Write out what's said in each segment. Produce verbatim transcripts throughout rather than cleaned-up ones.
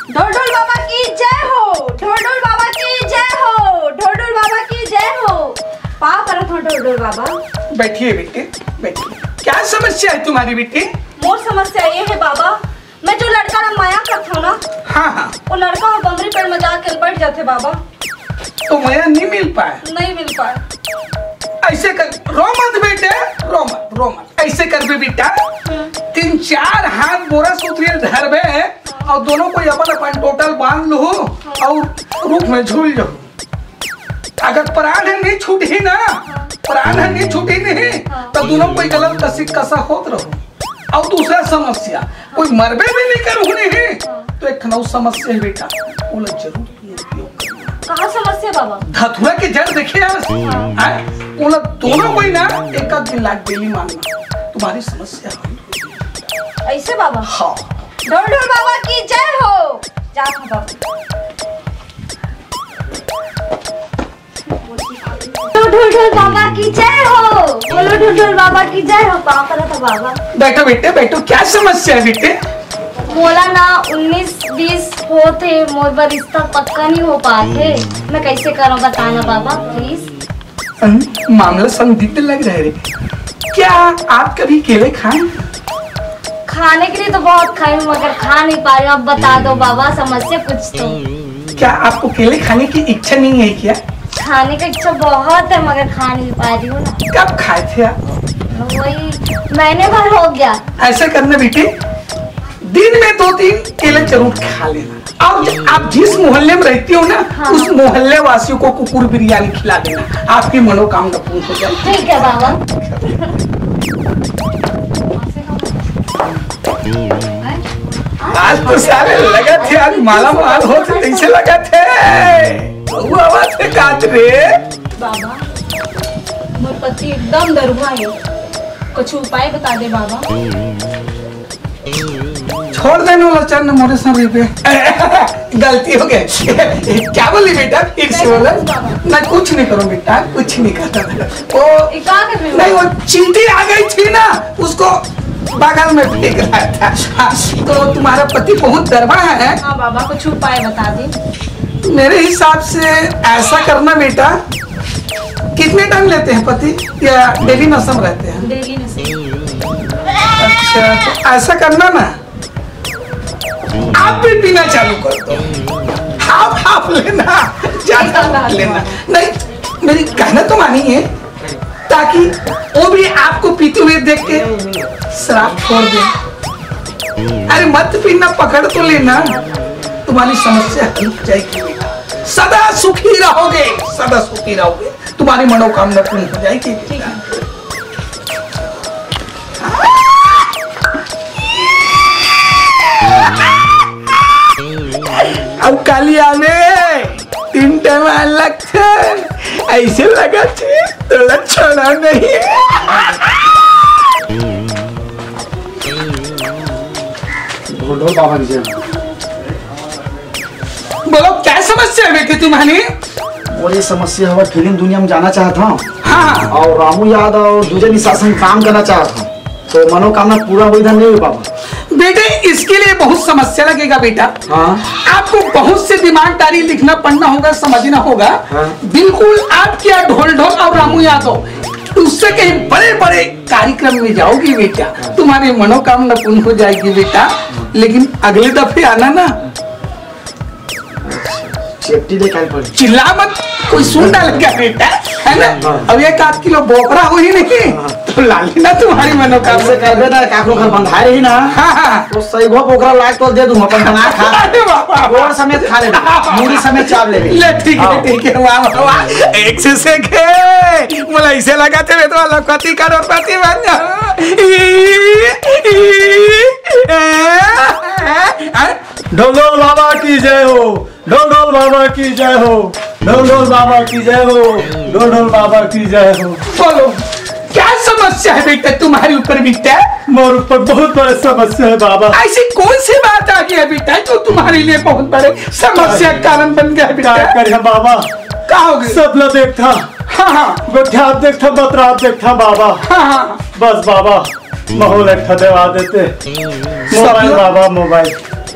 ढोलढोल बाबा की जय हो, ढोलढोल बाबा की जय हो, ढोलढोल बाबा की जय हो। पाँव परत हँव ढोलढोल बाबा। बैठिए बेटे, बैठिए। क्या समस्या है तुम्हारी बेटे? मोर समस्या ये है बाबा, मैं जो लड़का ला मया करथँव ना, हाँ, हाँ। वो लड़का ह बमरी पेड़ में जाके बैठ जाथे बाबा। तो मया नहीं मिल पाए? नहीं मिल पाए। ऐसे कर, रो मत बेटे, रो मत, रो मत। ऐसे करबे बेटा, हम्म। तीन चार हाथ बोरा सुतरी ल धरबे अउ दोनों कोई अपन अपन टोटल बांध लहू अउ रुख में झूल जाहू। अगर प्राण ह नहीं छूटही ना, प्राण ह नहीं छूटही नहीं, हाँ। तो दोनों कोई गलत कसी कसा होत रहू। अउ दूसरा समस्या, कोई मरबे भी नहीं करहू नहीं, हाँ। तो एक ठन अउ समस्या है बेटा, ओला जरूर उपयोग करना। कहाँ समस्या बाबा? धतूरा के जड़ देखे यार, हाँ। हैं? ओला दोनों कोई ना एक आध दिन लाग बेली मारना, तुम्हारी समस्या हल हो जाएगी। ऐसे बाबा? हाँ। ढोलढोल बाबा की जय हो। जात हँव बाबा। बोलो ढोलढोल बाबा की जय हो, बोलो ढोलढोल बाबा की जय हो। पाँव परत हँव बाबा। बैठो बेटे, बैठो। क्या समस्या है बेटे? मोला ना उन्नीस बीस होत हे, मोर बर रिश्ता पक्का नहीं हो पात हे। मैं कैसे करँव, बताना बाबा, please। हम्म, मामला संदिग्ध लग रहा है रे। क्या आप कभी केले खाए? खाने के लिए तो बहुत खाई हूँ, मगर खा नहीं पा रही हूँ। अब बता दो बाबा, समस्या कुछ तो। क्या आपको केले खाने की इच्छा नहीं है क्या? खाने का इच्छा बहुत है, मगर खा नहीं पा रही हूँ ना। कब खाए थे आप? वही महीने भर हो गया। ऐसा करना बेटे, दिन में दो तीन केले जरूर खा लेना। और ज-, आप जिस मोहल्ले में रहती हो ना, हाँ। उस मोहल्ले वासियों को कुकुर बिरयानी खिला देना, आपकी मनोकामना पूर्ण हो जाएगी। ठीक है बाबा। आज तो साले लगा थे, आज माला माल होत हे, कैसे लगा थे? वो आवाज के काट रे। बाबा, मोर पति एकदम दरुहा है, कुछ उपाय बता दे बाबा। छोड़ देने वाला चंद मोरे सर पे। गलती हो गई। क्या बोली बेटा, फिर से बोला। मैं कुछ नहीं करूँ बेटा, कुछ नहीं करता। वो ये क्या कर रहे हो? नहीं, वो चींटी आ गई थी ना, उसको बगल में फेंक रहा था। हाँ, तो तुम्हारा पति बहुत दरबा है। हाँ बाबा, कुछ उपाय बता दे। मेरे हिसाब से ऐसा करना बेटा, कितने टाइम लेते हैं पति, या डेली नशा में रहते हैं? डेली नशा। अच्छा, तो ऐसा करना ना, आप भी पीना चालू कर दो। हाफ हाफ लेना, ज्यादा मत लेना। नहीं, मेरी कहना तो मानिए, ताकि वो भी आपको पीते हुए देख के शराब छोड़ दे। अरे मत पीना, पकड़ तो लेना, तुम्हारी समस्या हल हो जाएगी बेटा। सदा सुखी रहोगे, सदा सुखी रहोगे, तुम्हारी मनोकामना पूर्ण हो जाएगी बेटा। अब काली आवे, तीन टाइम आए लगथे, ऐसे लगथे, तोला छोड़ा नहीं। ढोल ढोल बाबा की जय। बोलो, क्या समस्या है बेटे तुम्हारी? मोर ये समस्या हवय, फिल्म दुनिया में जाना चाहत हंव। हाँ। अउ रामू यादव अउ दूजे निशासन काम करना चाहत हंव, तो मनोकामना पूरा होही धन नहीं हो पावा। बेटे, इसके लिए बहुत समस्या लगेगा बेटा। हाँ। आपको बहुत से दिमागदारी लिखना पढ़ना होगा, समझना होगा। हाँ। बिल्कुल आप क्या ढोल ढोल और रामू यादव, उससे कहीं बड़े बड़े कार्यक्रम में जाओगे बेटा, तुम्हारी मनोकामना पूर्ण हो जाएगी बेटा। लेकिन अगले दफे आना ना। सेफ्टी ले काल पड़ी। चिल्ला मत, कोई सुन ना लगा बेटा, है ना? हाँ। अब एक आध किलो बोकरा हो ही नहीं, हाँ। तो लाली ना तुम्हारी मनोकामना। ऐसे कर देना, काकरो घर बंधाए रही ना। हाँ, हाँ। तो सही वो बोकरा लाग तो दे दूं, अपन बना खा। अरे बाबा। गोड़ समेत खा ले, मूड़ी समेत चाप ले। ले, ठीक है, हाँ। ठीक है, वाह, वाह, वाह। एक से सेक है। मोला ऐसे लगा थे, मैं तो लखपति करोड़पति बन जाऊं। ढोल ढोल बाबा की जय हो, ढोल ढोल बाबा की जय हो, ढोल ढोल बाबा की जय हो, ढोल ढोल बाबा की जय हो। बोलो, क्या समस्या है बेटा तुम्हारे ऊपर बेटा? मोर ऊपर बहुत बड़ा समस्या है बाबा। ऐसी कौन सी बात आ गई है बेटा जो तुम्हारे लिए बहुत बड़े समस्या का कारण बन गया है बेटा? का करे बाबा? का हो गया? सपना देखता, हाँ, हाँ। गोठियात देखता, बतरात देखता बाबा। हाँ, हाँ। बस बाबा, माहौल अच्छा देवा देते। मोबाइल सपना? बाबा, मोबाइल।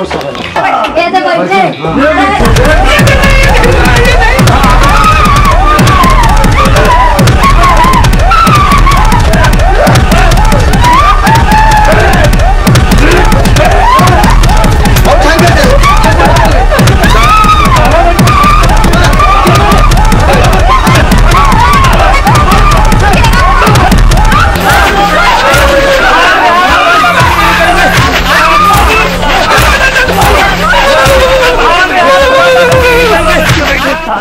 बहुत सारा। ये तो बैठे।